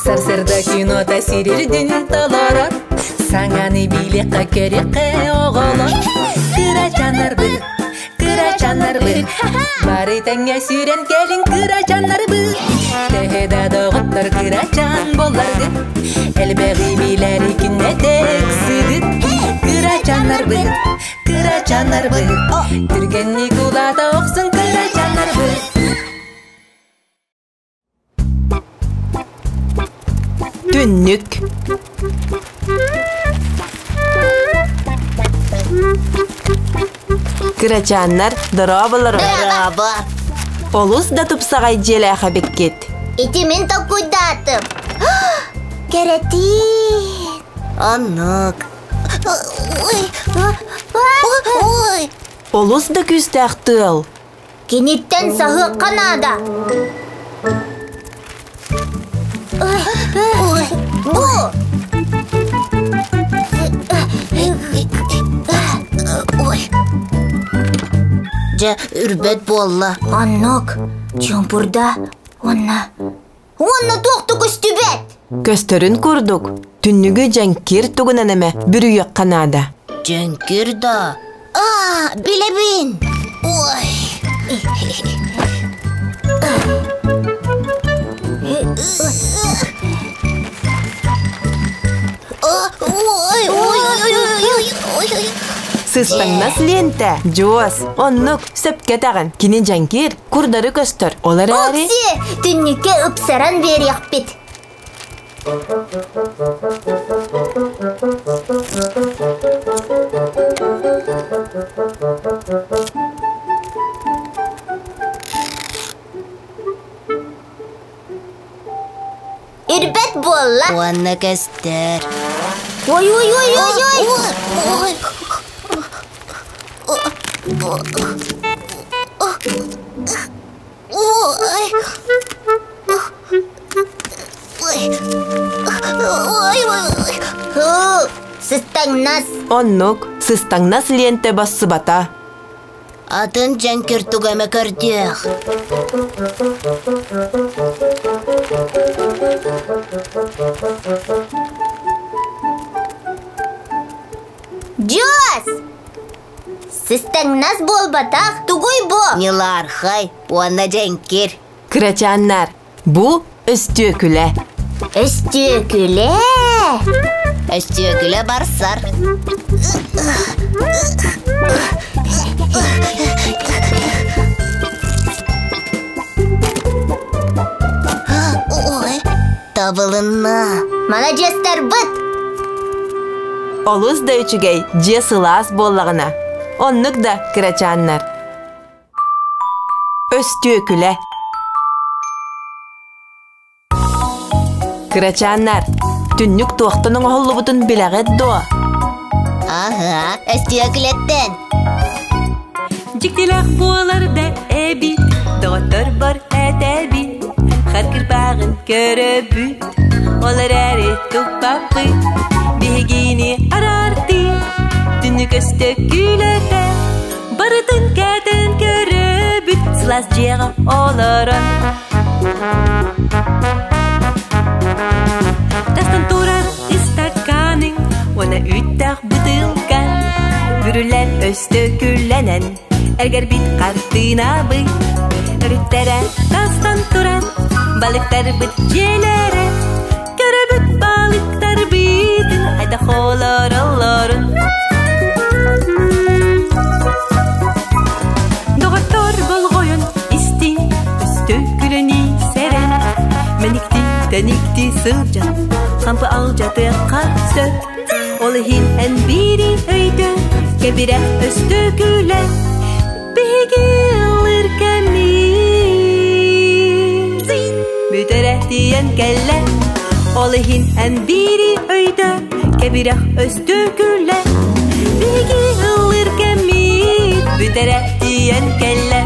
Сарсыарда кинота сирирдин толорор. Саҥаны билиэххэ көрүөххэ оҕолор. Кырачааннарбыт, кырачааннарбыт, бары тэҥҥэ сүүрэн кэлиҥ кырачааннарбыт. Төһө да доҕоттор кырачаан буолларгыт, элбэҕи билэри күннэтэ ыксыгыт. Кырачааннарбыт, кырачааннарбыт, түргэнник улаата охсун кырачааннарбыт. Түннүк. Кырачааннар дорооболору. Дорообо. Олус да тупсаҕай дьиэлээх эбиккит. Ити мин толкуйдаатым. Кэрэтиин. Оннук. Ой, ой. Олус да күүстээх тыал. Киниттэн саһыахха наада. Ой, бу! Ой. Дьэ, үрбэт буолла. Оннук. Чуумпурда. Уонна... Уонна туох да көстүбэт! Көстөрүн курдук, түннүгү дьэҥкир тугунан эмэ бүрүйүөххэ наада. Дьэҥкир да? Аа, билэбин! Ой! Ой, ой, ой, ой, ой, ой. Сыстаҥнас лиэнтэ, дьуос, оннук, сөпкө этэҕин. Кини дьэҥкир, курдары көстөр. Ол эрээри... Окси, түннүккэ ыпсаран биэриэхпит. Ирбэт буолла. Уонна көстөр. Ой, ой, ой, ой, ой. Ой. Ой. Ой, ой. Сыстаҥнас. Оннук, сыстаҥнас лиэнтэ бассыбата. Атын дьэҥкир тугу эмэ көрдүөх. Дьуос! Сыстаҥнас буолбатах, тугуй бу? Ньылаархай уонна дьэҥкир. Кырачааннар, бу өстүөкүлэ. Өстүөкүлэ! Өстүөкүлэ барсар. Ой, табылынна. Маладьыастарбыт! Олус да үчүгэй, дьиэ сылаас буоллаҕына. Оннук да кырачааннар. Өстүөкүлэ. Кырачааннар, түннүк туохтан оҥоһуллубутун билэҕит дуо? Аһа, өстүөкүлэттэн. Дьиктилээх буолар да эбит, доҕотторбор этэбит, хар кырбааҕын көрөбүт, ол эрээри туппаппыт, биһигини араартыы, түннүк өстөкүлэтэ, барытын кэтэн көрөбүт, сылаас дьиэҕэ олорон. Тастан турар истаканың, уонна үүттээх бытыылкаҥ, бүрүллэн өстөкүлэнэн, эргэрбит хартыынабыт. Өрүттэрэ тастан туран, балыктарбыт дьиэлэрэ, көрөбүт балыктарбытын хайдах олороллорун. Доҕоттор болҕойон истиҥ, өстөкүлэни сэрэн, мэникти тэникти сылдьан, хампы алдьатыахха сөп. Ол иһин эн биири өйдө, кэбирэх өстөкүлэ, биһиги ылыр кэммит. Бүтэрэ тиийэн кэллэ, ол иһин эн биири өйдө, кэбирэх өстөкүлэ, биһиги ылыр кэммит. Бүтэрэ тиийэн кэллэ.